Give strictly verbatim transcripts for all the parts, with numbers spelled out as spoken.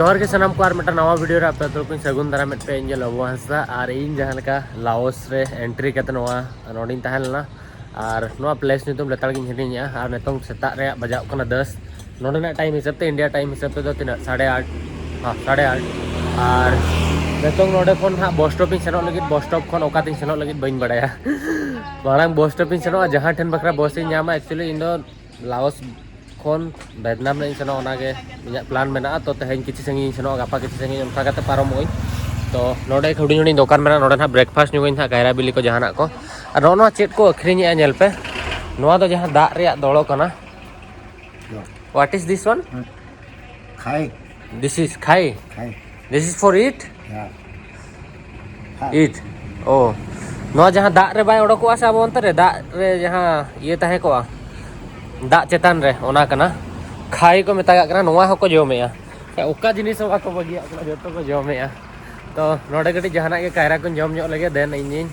ᱡᱚᱦᱟᱨ ᱜᱮ ᱥᱟᱱᱟᱢ ᱠᱚ, ᱟᱨ ᱢᱤᱫᱴᱟᱝ ᱱᱟᱣᱟ ᱵᱷᱤᱰᱤᱭᱳ ᱨᱮ ᱟᱯᱮ ᱡᱚᱛᱚ ᱠᱚᱧ ᱥᱟᱹᱜᱩᱱ ᱫᱟᱨᱟᱢᱮᱫ ᱯᱮ᱾ ᱤᱧ ᱜᱮ ᱞᱚᱵᱚ ᱦᱟᱸᱥᱫᱟ, ᱟᱨ ᱤᱧ ᱡᱟᱦᱟᱸ ᱞᱮᱠᱟ ᱞᱟᱣᱚᱥ ᱨᱮ ᱮᱱᱴᱨᱤ ᱠᱟᱛᱮ ᱱᱚᱣᱟ ᱱᱚᱰᱮᱧ ᱛᱟᱦᱮᱸ ᱞᱮᱱᱟ, ᱟᱨ ᱱᱚᱣᱟ ᱯᱞᱮᱥ ᱧᱩᱛᱩᱢ ᱞᱮᱛᱟᱲ ᱜᱤᱧ ᱦᱤᱲᱤᱧᱮᱜᱼᱟ᱾ ᱟᱨ ᱱᱤᱛᱚᱝ ᱥᱮᱛᱟᱜ ᱨᱮᱭᱟᱜ ᱵᱟᱡᱟᱣ ᱠᱟᱱᱟ ᱫᱟᱥ᱾ ᱱᱚᱰᱮᱱᱟᱜ ᱴᱟᱭᱤᱢ ᱦᱤᱥᱟᱹᱵ ᱛᱮ, ᱤᱱᱰᱤᱭᱟ ᱴᱟᱭᱤᱢ ᱦᱤᱥᱟᱹᱵ ᱛᱮᱫᱚ ᱛᱤᱱᱟᱹᱜ? ᱥᱟᱲᱮ ᱟᱴ᱾ ᱦᱮᱸ, ᱥᱟᱲᱮ ᱟᱴ᱾ ᱟᱨ ᱱᱤᱛᱚᱝ ᱱᱚᱰᱮ ᱠᱷᱚᱱ ᱦᱟᱸᱜ ᱵᱚᱥ ᱥᱴᱚᱯ ᱤᱧ ᱥᱮᱱᱚᱜ ᱞᱟᱹᱜᱤᱫ᱾ ᱵᱚᱥ ᱥᱴᱚᱯ ᱠᱷᱚᱱ ᱚᱠᱟᱛᱤᱧ ᱥᱮᱱᱚᱜ ᱞᱟᱹᱜᱤᱫ ᱵᱟᱹᱧ ᱵᱟᱲᱟᱭᱟ᱾ ᱢᱟᱲᱟᱝ ᱵᱚᱥ ᱥᱴᱚᱯ ᱤᱧ ᱥᱮᱱᱚᱜᱼᱟ, ᱡᱟᱦᱟᱸ ᱴᱷᱮᱱ ᱵᱟᱠᱷᱨᱟ ᱵᱚᱥ ᱤᱧ ᱧᱟᱢᱟ᱾ ᱮᱠᱪᱩᱭᱮᱞᱤ ᱤᱧ ᱫᱚ ᱞᱟᱣᱚᱥ ᱠᱷᱚᱱ ᱵᱷᱮᱛᱱᱟᱢ ᱨᱮ ᱤᱧ ᱥᱮᱱᱚᱜ, ᱚᱱᱟᱜᱮ ᱤᱧᱟᱹᱜ ᱯᱞᱟᱱ ᱢᱮᱱᱟᱜᱼᱟ᱾ ᱛᱚ ᱛᱮᱦᱮᱧ ᱠᱤᱪᱷᱩ ᱥᱟᱺᱜᱤᱧ ᱤᱧ ᱥᱮᱱᱚᱜᱼᱟ, ᱜᱟᱯᱟ ᱠᱤᱪᱷᱩ ᱥᱟᱺᱜᱤᱧ, ᱚᱱᱠᱟ ᱠᱟᱛᱮ ᱯᱟᱨᱚᱢᱚᱜ ᱟᱹᱧ᱾ ᱛᱚ ᱱᱚᱰᱮ ᱦᱩᱰᱤᱧ ᱦᱩᱰᱤᱧ ᱫᱚᱠᱟᱱ ᱢᱮᱱᱟᱜᱼᱟ, ᱱᱚᱰᱮ ᱱᱟᱦᱟᱜ ᱵᱨᱮᱠᱯᱷᱟᱥᱴ ᱧᱚᱜᱟᱹᱧ ᱱᱟᱦᱟᱜ, ᱠᱟᱭᱨᱟ ᱵᱤᱞᱤ ᱠᱚ ᱡᱟᱦᱟᱱᱟᱜ ᱠᱚ᱾ ᱟᱨ ᱱᱚᱜᱼᱚ ᱱᱚᱣᱟ ᱪᱮᱫ ᱠᱚ ᱟᱹᱠᱷᱨᱤᱧᱮᱜᱼᱟ ᱧᱮᱞ ᱯᱮ, ᱱᱚᱣᱟ ᱫᱚ ᱡᱟᱦᱟᱸ ᱫᱟᱜ ᱨᱮᱭᱟᱜ ᱫᱚᱲᱚ ᱠᱟᱱᱟ᱾ What is this one? Khai. This is khai. Khai. This is for eat? Yeah. Eat. Oh. ᱱᱚᱣᱟ ᱡᱟᱦᱟᱸ ᱫᱟᱜ ᱨᱮ ᱵᱟᱭ ᱚᱰᱚᱠᱚᱜᱼᱟ ᱥᱮ, ᱟᱵᱚ ᱚᱱᱛᱮ ᱨᱮ ᱫᱟᱜ ᱨᱮ ᱡᱟᱦᱟᱸ ᱤᱭᱟᱹ ᱛᱟᱦᱮᱸ ᱠᱚᱜᱼᱟ, ᱫᱟᱜ ᱪᱮᱛᱟᱱ ᱨᱮ, ᱚᱱᱟ ᱠᱟᱱᱟ᱾ ᱠᱷᱟᱭ ᱠᱚ ᱢᱮᱛᱟᱜᱟᱜ ᱠᱟᱱᱟ, ᱱᱚᱣᱟ ᱦᱚᱸᱠᱚ ᱡᱚᱢᱮᱜᱼᱟ᱾ ᱚᱠᱟ ᱡᱤᱱᱤᱥ ᱦᱚᱸ ᱵᱟᱠᱚ ᱵᱟᱹᱜᱤᱭᱟᱜ ᱠᱟᱱᱟ, ᱡᱚᱛᱚ ᱠᱚ ᱡᱚᱢᱮᱜᱼᱟ᱾ ᱛᱚ ᱱᱚᱰᱮ ᱠᱟᱹᱴᱤᱡ ᱡᱟᱦᱟᱱᱟᱜ ᱜᱮ ᱠᱟᱭᱨᱟ ᱠᱚᱧ ᱡᱚᱢ ᱧᱚᱜ ᱞᱮᱜᱮ, ᱫᱮᱱ ᱤᱧᱤᱧ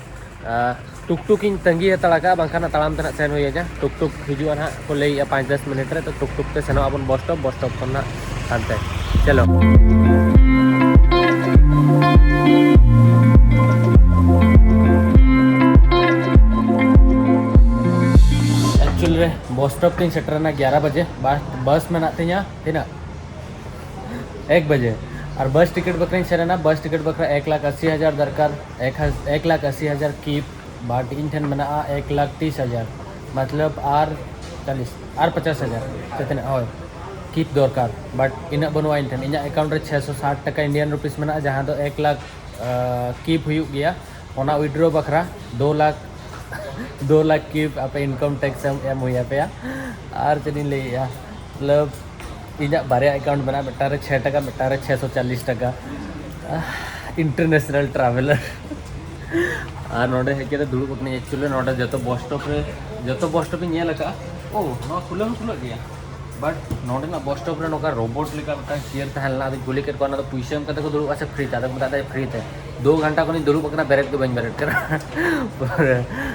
ᱟᱨ ᱴᱩᱠ ᱴᱩᱠ ᱤᱧ ᱛᱟᱺᱜᱤ ᱦᱟᱛᱟᱲ ᱠᱟᱜᱼᱟ, ᱵᱟᱝᱠᱷᱟᱱ ᱛᱟᱲᱟᱢ ᱛᱮ ᱱᱟᱜ ᱥᱮᱱ ᱦᱩᱭ ᱟᱹᱧᱟ᱾ ᱴᱩᱠ ᱴᱩᱠ ᱦᱤᱡᱩᱜᱼᱟ ᱱᱟᱜ ᱠᱚ ᱞᱟᱹᱭᱮᱜᱼᱟ ᱯᱟᱸᱪ ᱫᱚᱥ ᱢᱤᱱᱤᱴ ᱨᱮ, ᱛᱚ ᱴᱩᱠ ᱴᱩᱠ ᱛᱮ ᱥᱮᱱᱚᱜ ᱟᱵᱚᱱ ᱵᱚᱥ ᱥᱴᱚᱯ, ᱵᱚᱥ ᱥᱴᱚᱯ ᱠᱷᱚᱱ ᱱᱟᱜ ᱦᱟᱱᱛᱮ᱾ ᱪᱚᱞᱚ᱾ ᱮᱠᱪᱩᱭᱮᱞ ᱨᱮ ᱵᱚᱥ ᱥᱴᱚᱯ ᱛᱤᱧ ᱥᱮᱴᱮᱨᱮᱱᱟ ᱜᱭᱟᱨᱟ ᱵᱟᱡᱮ᱾ ᱵᱟᱥ, ᱵᱟᱥ ᱢᱮᱱᱟᱜ ᱛᱤᱧᱟ ᱛᱤᱱᱟᱹᱜ? ᱮᱠ ᱵᱟᱡᱮ᱾ ᱟᱨ ᱵᱟᱥ ᱴᱤᱠᱤᱴ ᱵᱟᱠᱷᱨᱟᱧ ᱥᱮᱱ ᱮᱱᱟ᱾ ᱵᱟᱥ ᱴᱤᱠᱤᱴ ᱵᱟᱠᱷᱨᱟ ᱮᱠ ᱞᱟᱠᱷ ᱟᱥᱤ ᱦᱟᱡᱟᱨ ᱫᱚᱨᱠᱟᱨ, ᱮᱠ ᱦᱟᱡ-, ᱮᱠ ᱞᱟᱠᱷ ᱟᱥᱤ ᱦᱟᱡᱟᱨ ᱠᱤᱯ, ᱵᱟᱴ ᱤᱧ ᱴᱷᱮᱱ ᱢᱮᱱᱟᱜᱼᱟ ᱮᱠ ᱞᱟᱠᱷ ᱛᱤᱥ ᱦᱟᱡᱟᱨ, ᱢᱚᱛᱞᱚᱵ ᱟᱨ ᱪᱟᱞᱤᱥ, ᱟᱨ ᱯᱚᱪᱟᱥ ᱦᱟᱡᱟᱨ ᱥᱮ ᱛᱤᱱᱟᱹᱜ, ᱦᱳᱭ, ᱠᱤᱯ ᱫᱚᱨᱠᱟᱨ᱾ ᱵᱟᱴ ᱤᱱᱟᱹᱜ ᱵᱟᱹᱱᱩᱜᱼᱟ ᱤᱧ ᱴᱷᱮᱱ᱾ ᱤᱧᱟᱹᱜ ᱮᱠᱟᱣᱩᱱᱴ ᱨᱮ ᱪᱷᱮᱥᱚ ᱥᱟᱴ ᱴᱟᱠᱟ ᱤᱱᱰᱤᱭᱟᱱ ᱨᱩᱯᱤᱥ ᱢᱮᱱᱟᱜᱼᱟ, ᱡᱟᱦᱟᱸ ᱫᱚ ᱮᱠ ᱞᱟᱠᱷ, ᱟᱸ, ᱠᱤᱯ ᱦᱩᱭᱩᱜ ᱜᱮᱭᱟ᱾ ᱚᱱᱟ ᱣᱤᱰᱨᱚ ᱵᱟᱠᱷᱨᱟ ᱫᱩ ᱞᱟᱠᱷ, ᱫᱩ ᱞᱟᱠᱷ ᱠᱤᱯ ᱟᱯᱮ ᱤᱱᱠᱟᱢ ᱴᱮᱠᱥ ᱮᱢ, ᱮᱢ ᱦᱩᱭ ᱟᱯᱮᱭᱟ᱾ ᱟᱨ ᱪᱮᱫ ᱤᱧ ᱞᱟᱹᱭᱮᱜᱼᱟ, ᱢᱚᱛᱞᱚᱵ, ᱤᱧᱟᱹᱜ ᱵᱟᱨᱭᱟ ᱮᱠᱟᱣᱩᱱᱴ ᱢᱮᱱᱟᱜᱼᱟ, ᱢᱤᱫᱴᱟᱝ ᱨᱮ ᱪᱷᱚᱭ ᱴᱟᱠᱟ, ᱢᱤᱫᱴᱟᱝ ᱨᱮ ᱪᱷᱚᱭᱥᱚ ᱪᱚᱞᱞᱤᱥ ᱴᱟᱠᱟ᱾ International traveller. ᱟᱨ ᱱᱚᱰᱮ ᱦᱮᱡ ᱠᱟᱛᱮ ᱫᱩᱲᱩᱵ ᱟᱠᱟᱱᱟᱹᱧ᱾ ᱮᱠᱪᱩᱭᱮᱞᱤ ᱱᱚᱰᱮ ᱡᱚᱛᱚ ᱵᱚᱥ ᱥᱴᱚᱯ ᱨᱮ, ᱡᱚᱛᱚ ᱵᱚᱥ ᱥᱴᱚᱯ ᱤᱧ ᱧᱮᱞ ᱟᱠᱟᱫᱼᱟ᱾ ᱳ, ᱱᱚᱣᱟ ᱠᱷᱩᱞᱟᱹᱣ ᱦᱚᱸ ᱠᱷᱩᱞᱟᱹᱜ ᱜᱮᱭᱟ᱾ ᱵᱟᱴ ᱱᱚᱰᱮᱱᱟᱜ ᱵᱚᱥ ᱥᱴᱚᱯ ᱨᱮ ᱱᱚᱝᱠᱟ ᱨᱳᱵᱳᱴ ᱞᱮᱠᱟ ᱢᱤᱫᱴᱟᱝ ᱪᱮᱭᱟᱨ ᱛᱟᱦᱮᱸ ᱞᱮᱱᱟ᱾ ᱟᱫᱚᱧ ᱠᱩᱞᱤ ᱠᱮᱫ ᱠᱚᱣᱟ, "ᱚᱱᱟ ᱫᱚ ᱯᱩᱭᱥᱟᱹ ᱮᱢ ᱠᱟᱛᱮ ᱠᱚ ᱫᱩᱲᱩᱵᱼᱟ ᱥᱮ ᱯᱷᱨᱤ ᱛᱮ?" ᱟᱫᱚ ᱠᱚ ᱢᱮᱛᱟᱜ ᱫᱟ, "ᱯᱷᱨᱤ ᱛᱮ᱾" ᱫᱩ ᱜᱷᱚᱱᱴᱟ ᱠᱷᱚᱱᱤᱧ ᱫᱩᱲᱩᱵ ᱟᱠᱟᱱᱟ, ᱵᱮᱨᱮᱫ ᱜᱮ ᱵᱟᱹᱧ ᱵᱮᱨᱮᱫ ᱠᱟᱱᱟ᱾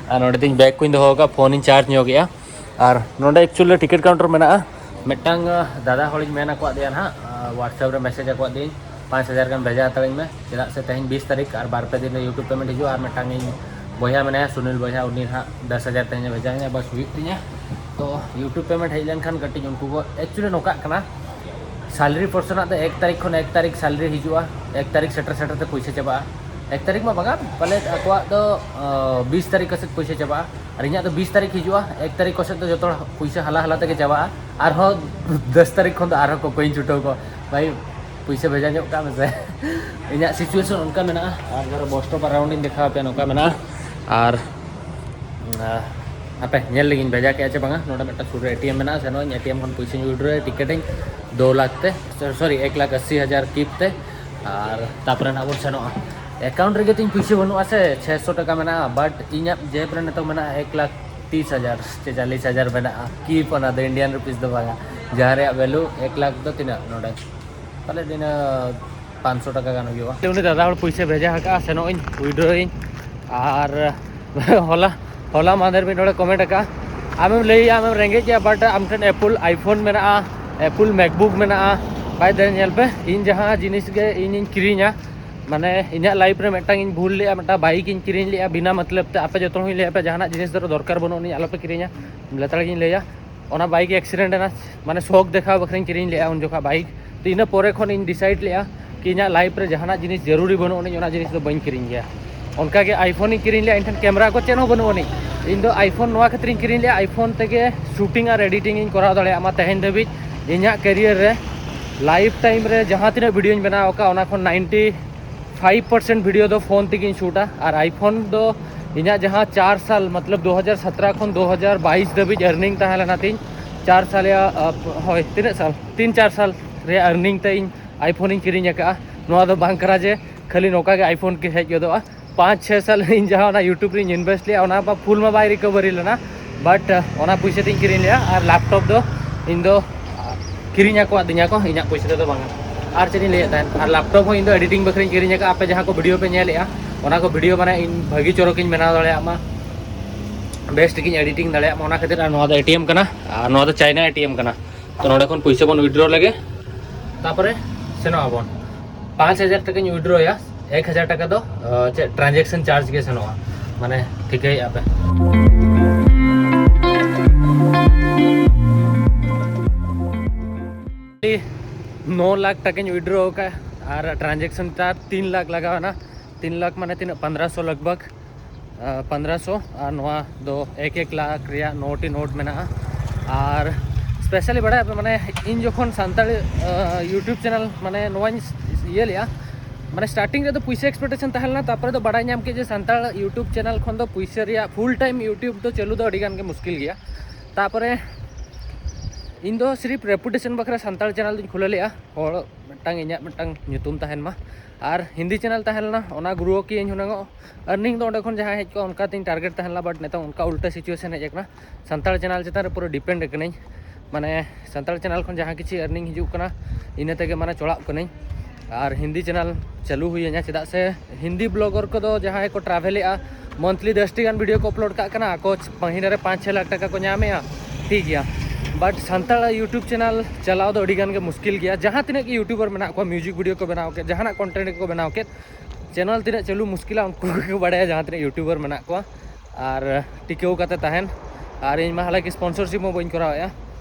ᱟᱨ ᱱᱚᱰᱮ ᱛᱤᱧ ᱵᱮᱜᱽ ᱠᱚᱧ ᱫᱚᱦᱚ ᱟᱠᱟᱫᱼᱟ, ᱯᱷᱳᱱᱤᱧ ᱪᱟᱨᱡᱽ ᱧᱚᱜᱮᱜᱼᱟ᱾ ᱟᱨ ᱱᱚᱰᱮ ᱮᱠᱪᱩᱭᱮᱞᱤ ᱴᱤᱠᱤᱴ ᱠᱟᱣᱩᱱᱴᱟᱨ ᱢᱮᱱᱟᱜᱼᱟ᱾ ᱢᱤᱫᱴᱟᱝ, ᱟᱸ, ᱫᱟᱫᱟ ᱦᱚᱲᱤᱧ ᱢᱮᱱ ᱟᱠᱟᱫᱮᱭᱟ ᱱᱟᱦᱟᱜ, ᱟᱸ, WhatsApp ᱨᱮ ᱢᱮᱥᱮᱡᱽ ᱟᱠᱟᱫ ᱫᱤᱭᱟᱹᱧ, ᱯᱟᱸᱪ ᱦᱟᱡᱟᱨ ᱜᱟᱱ ᱵᱷᱮᱡᱟ ᱦᱟᱛᱟᱲᱟᱹᱧ ᱢᱮ, ᱪᱮᱫᱟᱜ ᱥᱮ ᱛᱮᱦᱮᱧ ᱵᱤᱥ ᱛᱟᱹᱨᱤᱠᱷ ᱟᱨ ᱵᱟᱨ ᱯᱮ ᱫᱤᱱ ᱨᱮ YouTube payment ᱦᱤᱡᱩᱜᱼᱟ᱾ ᱟᱨ ᱢᱤᱫᱴᱟᱝ ᱤᱧ ᱵᱚᱭᱦᱟ ᱢᱮᱱᱟᱭᱟ ᱥᱩᱱᱤᱞ ᱵᱚᱭᱦᱟ, ᱩᱱᱤ ᱦᱟᱸᱜ ᱫᱚᱥ ᱦᱟᱡᱟᱨ ᱛᱮᱦᱮᱧ ᱮ ᱵᱷᱮᱡᱟ ᱤᱧᱟ, ᱵᱟᱥ ᱦᱩᱭᱩᱜ ᱛᱤᱧᱟ᱾ ᱛᱚ YouTube payment ᱦᱮᱡ ᱞᱮᱱᱠᱷᱟᱱ ᱠᱟᱹᱴᱤᱡ ᱩᱱᱠᱩ ᱠᱚ, actually ᱱᱚᱝᱠᱟᱜ ᱠᱟᱱᱟ, salary portion ᱟᱜ ᱫᱚ ᱮᱠ ᱛᱟᱹᱨᱤᱠᱷ ᱠᱷᱚᱱ ᱮᱠ ᱛᱟᱹᱨᱤᱠᱷ salary ᱦᱤᱡᱩᱜᱼᱟ, ᱮᱠ ᱛᱟᱹᱨᱤᱠᱷ ᱥᱮᱴᱮᱨ ᱥᱮᱴᱮᱨ ᱛᱮ ᱯᱩᱭᱥᱟᱹ ᱪᱟᱵᱟᱜᱼᱟ᱾ ᱮᱠ ᱛᱟᱹᱨᱤᱠᱷ ᱢᱟ ᱵᱟᱝᱟ, ᱯᱟᱞᱮᱫ ᱟᱠᱚᱣᱟᱜ ᱫᱚ ᱵᱤᱥ ᱛᱟᱹᱨᱤᱠᱷ ᱠᱚ ᱥᱮᱫ ᱯᱩᱭᱥᱟᱹ ᱪᱟᱵᱟᱜᱼᱟ᱾ ᱟᱨ ᱤᱧᱟᱹᱜ ᱫᱚ ᱵᱤᱥ ᱛᱟᱹᱨᱤᱠᱷ ᱦᱤᱡᱩᱜᱼᱟ, ᱮᱠ ᱛᱟᱹᱨᱤᱠᱷ ᱠᱚ ᱥᱮᱫ ᱫᱚ ᱡᱚᱛᱚ ᱦᱚᱲ ᱯᱩᱭᱥᱟᱹ ᱦᱟᱞᱟ ᱦᱟᱞᱟ ᱛᱮᱜᱮ ᱪᱟᱵᱟᱜᱼᱟ᱾ ᱟᱨᱦᱚᱸ ᱫᱚᱥ ᱛᱟᱹᱨᱤᱠᱷ ᱠᱷᱚᱱ ᱫᱚ ᱟᱨᱦᱚᱸ ᱠᱚᱠᱚᱧ ᱪᱷᱩᱴᱟᱹᱣ ᱠᱚᱣᱟ, ᱵᱷᱟᱭ ᱯᱩᱭᱥᱟᱹ ᱵᱷᱮᱡᱟ ᱧᱚᱜ ᱠᱟᱜ ᱢᱮᱥᱮ᱾ ᱤᱧᱟᱹᱜ situation ᱚᱱᱠᱟ ᱢᱮᱱᱟᱜᱼᱟ᱾ ᱟᱨ ᱫᱷᱚᱨᱚ bus stop around ᱤᱧ ᱫᱮᱠᱷᱟᱣ ᱟᱯᱮᱭᱟ, ᱱᱚᱝᱠᱟ ᱢᱮᱱᱟᱜᱼᱟ᱾ ᱟᱨ ᱟᱸ, ᱦᱟᱯᱮ ᱧᱮᱞ ᱞᱮᱜᱤᱧ ᱵᱷᱮᱡᱟ ᱠᱮᱜᱼᱟ ᱪᱮ ᱵᱟᱝᱟ᱾ ᱱᱚᱰᱮ ᱢᱤᱫᱴᱟᱝ ᱥᱩᱨ ᱨᱮ ATM ᱢᱮᱱᱟᱜᱼᱟ, ᱥᱮᱱᱚᱜ ᱟᱹᱧ ATM ᱠᱷᱚᱱ ᱯᱩᱭᱥᱟᱹᱧ withdraw ᱭᱟ, ᱴᱤᱠᱤᱴ ᱤᱧ ᱫᱩ ᱞᱟᱠᱷ ᱛᱮ, sorry, ᱮᱠ ᱞᱟᱠᱷ ᱟᱥᱤ ᱦᱟᱡᱟᱨ ᱠᱤᱯ ᱛᱮ᱾ ᱟᱨ ᱛᱟᱯᱚᱨᱮ ᱱᱟᱜ ᱵᱚᱱ ᱥᱮᱱᱚᱜᱼᱟ᱾ account ᱨᱮᱜᱮ ᱛᱤᱧ ᱯᱩᱭᱥᱟᱹ ᱵᱟᱹᱱᱩᱜᱼᱟ ᱥᱮ, ᱪᱷᱮᱥᱚ ᱴᱟᱠᱟ ᱢᱮᱱᱟᱜᱼᱟ, but ᱤᱧᱟᱹᱜ ᱡᱮᱵᱽ ᱨᱮ ᱱᱤᱛᱚᱜ ᱢᱮᱱᱟᱜᱼᱟ ᱮᱠ ᱞᱟᱠᱷ ᱛᱤᱥ ᱦᱟᱡᱟᱨ ᱪᱮ ᱪᱚᱞᱞᱤᱥ ᱦᱟᱡᱟᱨ ᱢᱮᱱᱟᱜᱼᱟ, ᱠᱤᱯ, ᱚᱱᱟ ᱫᱚ Indian rupees ᱫᱚ ᱵᱟᱝᱟ, ᱡᱟᱦᱟᱸ ᱨᱮᱭᱟᱜ value ᱮᱠ ᱞᱟᱠᱷ ᱫᱚ ᱛᱤᱱᱟᱹᱜ ᱱᱚᱰᱮ, ᱯᱟᱞᱮᱫ ᱤᱱᱟᱹ ᱯᱟᱸᱪᱥᱚ ᱴᱟᱠᱟ ᱜᱟᱱ ᱦᱩᱭᱩᱜᱼᱟ᱾ ᱩᱱᱤ ᱫᱟᱫᱟ ᱦᱚᱲ ᱯᱩᱭᱥᱟᱹ ᱵᱷᱮᱡᱟ ᱟᱠᱟᱫᱼᱟ, ᱥᱮᱱᱚᱜ ᱟᱹᱧ withdraw ᱟᱹᱧ᱾ ᱟᱨ ᱦᱚᱞᱟ, ᱦᱚᱞᱟ ᱢᱟᱦᱫᱮᱨ ᱢᱤᱫ ᱦᱚᱲᱮ comment ᱟᱠᱟᱫᱼᱟ, ᱟᱢᱮᱢ ᱞᱟᱹᱭᱮᱜᱼᱟ ᱟᱢᱮᱢ ᱨᱮᱸᱜᱮᱡ ᱜᱮᱭᱟ, but ᱟᱢ ᱴᱷᱮᱱ Apple iPhone ᱢᱮᱱᱟᱜᱼᱟ, Apple MacBook ᱢᱮᱱᱟᱜᱼᱟ᱾ ᱵᱟᱭ ᱫᱮ, ᱧᱮᱞ ᱯᱮ, ᱤᱧ ᱡᱟᱦᱟᱸ ᱡᱤᱱᱤᱥ ᱜᱮ ᱤᱧᱤᱧ ᱠᱤᱨᱤᱧᱟ, ᱢᱟᱱᱮ ᱤᱧᱟᱹᱜ life ᱨᱮ ᱢᱤᱫᱴᱟᱝ ᱤᱧ ᱵᱷᱩᱞ ᱞᱮᱜᱼᱟ, ᱢᱤᱫᱴᱟᱝ bike ᱤᱧ ᱠᱤᱨᱤᱧ ᱞᱮᱜᱼᱟ ᱵᱤᱱᱟ ᱢᱚᱛᱞᱚᱵ ᱛᱮ᱾ ᱟᱯᱮ ᱡᱚᱛᱚ ᱦᱚᱲᱤᱧ ᱞᱟᱹᱭ ᱟᱯᱮ, ᱡᱟᱦᱟᱱᱟᱜ ᱡᱤᱱᱤᱥ ᱫᱷᱚᱨᱚ ᱫᱚᱨᱠᱟᱨ ᱵᱟᱹᱱᱩᱜ ᱟᱹᱱᱤᱡ, ᱟᱞᱚᱯᱮ ᱠᱤᱨᱤᱧᱟ, ᱞᱮᱛᱟᱲ ᱜᱤᱧ ᱞᱟᱹᱭᱟ᱾ ᱚᱱᱟ bike accident ᱮᱱᱟ, ᱢᱟᱱᱮ ᱥᱚᱠ ᱫᱮᱠᱷᱟᱣ ᱵᱟᱠᱷᱨᱟᱧ ᱠᱤᱨᱤᱧ ᱞᱮᱜᱼᱟ ᱩᱱ ᱡᱚᱠᱷᱟ bike᱾ ᱛᱚ ᱤᱱᱟᱹ ᱯᱚᱨᱮ ᱠᱷᱚᱱ ᱤᱧ decide ᱞᱮᱜᱼᱟ ᱠᱤ ᱤᱧᱟᱹᱜ life ᱨᱮ ᱡᱟᱦᱟᱱᱟᱜ ᱡᱤᱱᱤᱥ ᱡᱟᱹᱨᱩᱨᱤ ᱵᱟᱹᱱᱩᱜ ᱟᱹᱱᱤᱡ, ᱚᱱᱟ ᱡᱤᱱᱤᱥ ᱫᱚ ᱵᱟᱹᱧ ᱠᱤᱨᱤᱧ ᱜᱮᱭᱟ᱾ ᱚᱱᱠᱟᱜᱮ iPhone ᱤᱧ ᱠᱤᱨᱤᱧ ᱞᱮᱜᱼᱟ, ᱤᱧ ᱴᱷᱮᱱ camera ᱠᱚ ᱪᱮᱫ ᱦᱚᱸ ᱵᱟᱹᱱᱩᱜ ᱟᱹᱱᱤᱡ᱾ ᱤᱧ ᱫᱚ iPhone ᱱᱚᱣᱟ ᱠᱷᱟᱹᱛᱤᱨᱤᱧ ᱠᱤᱨᱤᱧ ᱞᱮᱜᱼᱟ, iPhone ᱛᱮᱜᱮ shooting ᱟᱨ editing ᱤᱧ ᱠᱚᱨᱟᱣ ᱫᱟᱲᱮᱭᱟᱜ ᱢᱟ᱾ ᱛᱮᱦᱮᱧ ᱫᱷᱟᱹᱵᱤᱡ ᱤᱧᱟᱹᱜ career ᱨᱮ life time ᱨᱮ ᱡᱟᱦᱟᱸ ᱛᱤᱱᱟᱹᱜ video ᱧ ᱵᱮᱱᱟᱣ ᱟᱠᱟᱫ, ᱚᱱᱟ ᱠᱷᱚᱱ ninety five percent video ᱫᱚ phone ᱛᱮᱜᱮᱧ shootᱟ᱾ ᱟᱨ iPhone ᱫᱚ ᱤᱧᱟᱹᱜ ᱡᱟᱦᱟᱸ ᱪᱟᱨ ᱥᱟᱞ, ᱢᱚᱛᱞᱚᱵ ᱫᱩ ᱦᱟᱡᱟᱨ ᱥᱟᱛᱨᱟ ᱠᱷᱚᱱ ᱫᱩ ᱦᱟᱡᱟᱨ ᱵᱟᱭᱤᱥ ᱫᱷᱟᱹᱵᱤᱡ earning ᱛᱟᱦᱮᱸ ᱞᱮᱱᱟ ᱛᱤᱧ, ᱪᱟᱨ ᱥᱟᱞ ᱨᱮᱭᱟᱜ, ᱟ, ᱦᱳᱭ, ᱛᱤᱱᱟᱹᱜ ᱥᱟᱞ, ᱛᱤᱱ ᱪᱟᱨ ᱥᱟᱞ ᱨᱮᱭᱟᱜ earning ᱛᱮ ᱤᱧ iPhone ᱤᱧ ᱠᱤᱨᱤᱧ ᱟᱠᱟᱫᱼᱟ᱾ ᱱᱚᱣᱟ ᱫᱚ ᱵᱟᱝ ᱠᱟᱱᱟ ᱡᱮ ᱠᱷᱟᱹᱞᱤ ᱱᱚᱝᱠᱟ ᱜᱮ iPhone ᱜᱮ ᱦᱮᱡ ᱜᱚᱫᱚᱜᱼᱟ᱾ ᱯᱟᱸᱪ ᱪᱷᱚᱭ ᱥᱟᱞ ᱤᱧ ᱡᱟᱦᱟᱸ ᱚᱱᱟ YouTube ᱨᱤᱧ invest ᱞᱮᱜᱼᱟ, ᱚᱱᱟ ᱢᱟ full ᱢᱟ ᱵᱟᱭ recovery ᱞᱮᱱᱟ, but, ᱟ, ᱚᱱᱟ ᱯᱩᱭᱥᱟᱹ ᱛᱤᱧ ᱠᱤᱨᱤᱧ ᱞᱮᱜᱼᱟ᱾ ᱟᱨ laptop ᱫᱚ ᱤᱧ ᱫᱚ, ᱟ, ᱠᱤᱨᱤᱧ ᱟᱠᱟᱫ ᱫᱤᱧᱟ ᱠᱚ, ᱤᱧᱟᱹᱜ ᱯᱩᱭᱥᱟᱹ ᱛᱮᱫᱚ ᱵᱟᱝᱟ᱾ ᱟᱨ ᱪᱮᱫ ᱤᱧ ᱞᱟᱹᱭᱮᱫ ᱛᱟᱦᱮᱸᱫ, ᱟᱨ laptop ᱦᱚᱸ ᱤᱧ ᱫᱚ editing ᱵᱟᱠᱷᱨᱟᱧ ᱠᱤᱨᱤᱧ ᱟᱠᱟᱫᱼᱟ᱾ ᱟᱯᱮ ᱡᱟᱦᱟᱸ ᱠᱚ video ᱯᱮ ᱧᱮᱞᱮᱜᱼᱟ, ᱚᱱᱟ ᱠᱚ video ᱢᱟᱱᱮ ᱤᱧ ᱵᱷᱟᱹᱜᱤ ᱪᱚᱨᱚᱠᱤᱧ ᱵᱮᱱᱟᱣ ᱫᱟᱲᱮᱭᱟᱜ ᱢᱟ, ᱵᱮᱥ ᱴᱷᱤᱠᱤᱧ editing ᱫᱟᱲᱮᱭᱟᱜ ᱢᱟ, ᱚᱱᱟ ᱠᱷᱟᱹᱛᱤᱨ᱾ ᱟᱨ ᱱᱚᱣᱟ ᱫᱚ ATM ᱠᱟᱱᱟ, ᱟᱨ ᱱᱚᱣᱟ ᱫᱚ China ATM ᱠᱟᱱᱟ᱾ ᱛᱚ ᱱᱚᱰᱮ ᱠᱷᱚᱱ ᱯᱩᱭᱥᱟᱹ ᱵᱚᱱ withdraw ᱞᱮᱜᱮ᱾ ᱛᱟᱯᱚᱨᱮ ᱥᱮᱱᱚᱜ ᱟᱵᱚᱱ, ᱯᱟᱸᱪ ᱦᱟᱡᱟᱨ ᱴᱟᱠᱟᱧ ᱩᱭᱤᱰᱨᱚᱭᱟ, ᱮᱠ ᱦᱟᱡᱟᱨ ᱴᱟᱠᱟ ᱫᱚ ᱪᱮᱫ ᱴᱨᱟᱱᱡᱮᱠᱥᱚᱱ ᱪᱟᱨᱡᱽ ᱜᱮ ᱥᱮᱱᱚᱜᱼᱟ, ᱢᱟᱱᱮ ᱴᱷᱤᱠᱟᱹᱭᱮᱫᱼᱟ ᱯᱮ᱾ ᱱᱚ ᱞᱟᱠᱷ ᱴᱟᱠᱟᱧ ᱩᱭᱤᱰᱨᱚ ᱟᱠᱟᱫᱼᱟ ᱟᱨ ᱴᱨᱟᱱᱡᱮᱠᱥᱚᱱ ᱪᱟᱨᱡᱽ ᱛᱤᱱ ᱞᱟᱠᱷ ᱞᱟᱜᱟᱣ ᱮᱱᱟ᱾ ᱛᱤᱱ ᱞᱟᱠᱷ ᱢᱟᱱᱮ ᱛᱤᱱᱟᱹᱜ? ᱯᱚᱱᱫᱽᱨᱚᱥᱚ ᱞᱟᱜᱽ ᱵᱷᱟᱜᱽ, ᱯᱚᱱᱫᱽᱨᱚᱥᱚ᱾ ᱟᱨ ᱱᱚᱣᱟ ᱫᱚ ᱮᱠ ᱮᱠ ᱞᱟᱠᱷ ᱨᱮᱭᱟᱜ ᱱᱳᱴ ᱦᱤ ᱱᱳᱴ ᱢᱮᱱᱟᱜᱼᱟ᱾ ᱟᱨ ᱥᱯᱮᱥᱟᱞᱤ ᱵᱟᱲᱟᱭ ᱟᱯᱮ, ᱢᱟᱱᱮ ᱤᱧ ᱡᱚᱠᱷᱚᱱ ᱥᱟᱱᱛᱟᱲ ᱤᱭᱩᱴᱩᱵᱽ ᱪᱮᱱᱮᱞ, ᱢᱟᱱᱮ ᱱᱚᱣᱟᱧ ᱤᱭᱟᱹ ᱞᱮᱜᱼᱟ, ᱢᱟᱱᱮ ᱥᱴᱟᱨᱴᱤᱝ ᱨᱮᱫᱚ ᱯᱩᱭᱥᱟᱹ ᱮᱠᱥᱯᱮᱠᱴᱮᱥᱚᱱ ᱛᱟᱦᱮᱸ ᱞᱮᱱᱟ, ᱛᱟᱨᱯᱚᱨᱮ ᱫᱚ ᱵᱟᱲᱟᱭ ᱧᱟᱢ ᱠᱮᱫ ᱡᱮ ᱥᱟᱱᱛᱟᱲ ᱤᱭᱩᱴᱩᱵᱽ ᱪᱮᱱᱮᱞ ᱠᱷᱚᱱ ᱫᱚ ᱯᱩᱭᱥᱟᱹ ᱨᱮᱭᱟᱜ ᱯᱷᱩᱞ ᱴᱟᱭᱤᱢ ᱤᱭᱩᱴᱩᱵᱽ ᱫᱚ ᱪᱟᱹᱞᱩ ᱫᱚ ᱟᱹᱰᱤ ᱜᱟᱱ ᱜᱮ ᱢᱩᱥᱠᱤᱞ ᱜᱮᱭᱟ᱾ ᱛᱟᱨᱯᱚᱨᱮ ᱤᱧ ᱫᱚ ᱥᱤᱨᱤᱯ ᱨᱮᱯᱩᱴᱮᱥᱚᱱ ᱵᱟᱠᱷᱨᱟ ᱥᱟᱱᱛᱟᱲ ᱪᱮᱱᱮᱞ ᱫᱚᱧ ᱠᱷᱩᱞᱟᱹᱣ ᱞᱮᱜᱼᱟ, ᱦᱚᱲ ᱢᱤᱫᱴᱟᱝ, ᱤᱧᱟᱹᱜ ᱢᱤᱫᱴᱟᱝ ᱧᱩᱛᱩᱢ ᱛᱟᱦᱮᱱ ᱢᱟ᱾ ᱟᱨ ᱦᱤᱱᱫᱤ ᱪᱮᱱᱮᱞ ᱛᱟᱦᱮᱸ ᱞᱮᱱᱟ, ᱚᱱᱟ ᱜᱨᱳ ᱠᱤᱭᱟᱹᱧ ᱦᱩᱱᱟᱹᱝ ᱚᱜ, ᱟᱨᱱᱤᱝ ᱫᱚ ᱚᱸᱰᱮ ᱠᱷᱚᱱ ᱡᱟᱦᱟᱸ ᱦᱮᱡ ᱠᱚᱜᱼᱟ ᱚᱱᱠᱟ ᱛᱤᱧ ᱴᱟᱨᱜᱮᱴ ᱛᱟᱦᱮᱸ ᱞᱮᱱᱟ, ᱵᱟᱴ ᱱᱤᱛᱚᱝ ᱚᱱᱠᱟ ᱩᱞᱴᱟᱹ ᱥᱤᱪᱩᱭᱮᱥᱚᱱ ᱦᱮᱡ ᱟᱠᱟᱱᱟ᱾ ᱥᱟᱱᱛᱟᱲ ᱪᱮᱱᱮᱞ ᱪᱮᱛᱟᱱ ᱨᱮ ᱯᱩᱨᱟᱹ ᱰᱤᱯᱮᱱᱰ ᱟᱠᱟᱱᱟᱹᱧ, ᱢᱟᱱᱮ ᱥᱟᱱᱛᱟᱲ ᱪᱮᱱᱮᱞ ᱠᱷᱚᱱ ᱡᱟᱦᱟᱸ ᱠᱤᱪᱷᱩ ᱟᱨᱱᱤᱝ ᱦᱤᱡᱩᱜ ᱠᱟᱱᱟ, ᱤᱱᱟᱹ ᱛᱮᱜᱮ ᱢᱟᱱᱮ ᱪᱚᱲᱟᱜ ᱠᱟᱹᱱᱟᱹᱧ᱾ ᱟᱨ ᱦᱤᱱᱫᱤ ᱪᱮᱱᱮᱞ ᱪᱟᱹᱞᱩ ᱦᱩᱭᱟᱹᱧᱟ, ᱪᱮᱫᱟᱜ ᱥᱮ ᱦᱤᱱᱫᱤ ᱵᱞᱚᱜᱟᱨ ᱠᱚᱫᱚ ᱡᱟᱦᱟᱸᱭ ᱠᱚ ᱴᱨᱟᱵᱷᱮᱞᱮᱜᱼᱟ, ᱢᱚᱱᱛᱷᱞᱤ ᱫᱚᱥᱴᱤ ᱜᱟᱱ ᱵᱷᱤᱰᱤᱭᱳ ᱠᱚ ᱟᱯᱞᱳᱰ ᱠᱟᱜ ᱠᱟᱱᱟ, ᱟᱠᱚ ᱢᱟᱹᱦᱤᱱᱟᱹ ᱨᱮ ᱯᱟᱸᱪ ᱪᱷᱚᱭ ᱞᱟᱠᱷ ᱴᱟᱠᱟ ᱠᱚ ᱧᱟᱢᱮᱜᱼᱟ, ᱴᱷᱤᱠ ᱜᱮᱭᱟ᱾ ᱵᱟᱴ ᱥᱟᱱᱛᱟᱲ ᱤᱭᱩᱴᱩᱵᱽ ᱪᱮᱱᱮᱞ ᱪᱟᱞᱟᱣ ᱫᱚ ᱟᱹᱰᱤ ᱜᱟᱱ ᱜᱮ ᱢᱩᱥᱠᱤᱞ ᱜᱮᱭᱟ᱾ ᱡᱟᱦᱟᱸ ᱛᱤᱱᱟᱹᱜ ᱜᱮ ᱤᱭᱩᱴᱩᱵᱟᱨ ᱢᱮᱱᱟᱜ ᱠᱚᱣᱟ, ᱢᱤᱭᱩᱡᱤᱠ ᱵᱷᱤᱰᱤᱭᱳ ᱠᱚ ᱵᱮᱱᱟᱣ ᱠᱮᱫ, ᱡᱟᱦᱟᱱᱟᱜ ᱠᱚᱱᱴᱮᱱᱴ ᱜᱮᱠᱚ ᱵᱮᱱᱟᱣ ᱠᱮᱫ, ᱪᱮᱱᱮᱞ ᱛᱤᱱᱟᱹᱜ ᱪᱟᱹᱞᱩ ᱢᱩᱥᱠᱤᱞᱟ ᱩᱱᱠᱩ ᱜᱮᱠᱚ ᱵᱟᱲᱟᱭᱟ, ᱡᱟᱦᱟᱸ ᱛᱤᱱᱟᱹᱜ ᱤᱭᱩᱴᱩᱵᱟᱨ ᱢᱮᱱᱟᱜ ᱠᱚᱣᱟ᱾ ᱟᱨ ᱴᱤᱠᱟᱹᱣ ᱠᱟᱛᱮ ᱛᱟᱦᱮᱱ, ᱟᱨ ᱤᱧ ᱢᱟ ᱦᱟᱞᱟᱠᱤ ᱥᱯᱚᱱᱥᱚᱨᱥᱤᱯ ᱦᱚᱸ ᱵᱟᱹᱧ ᱠᱚᱨᱟᱣᱮᱫᱼᱟ,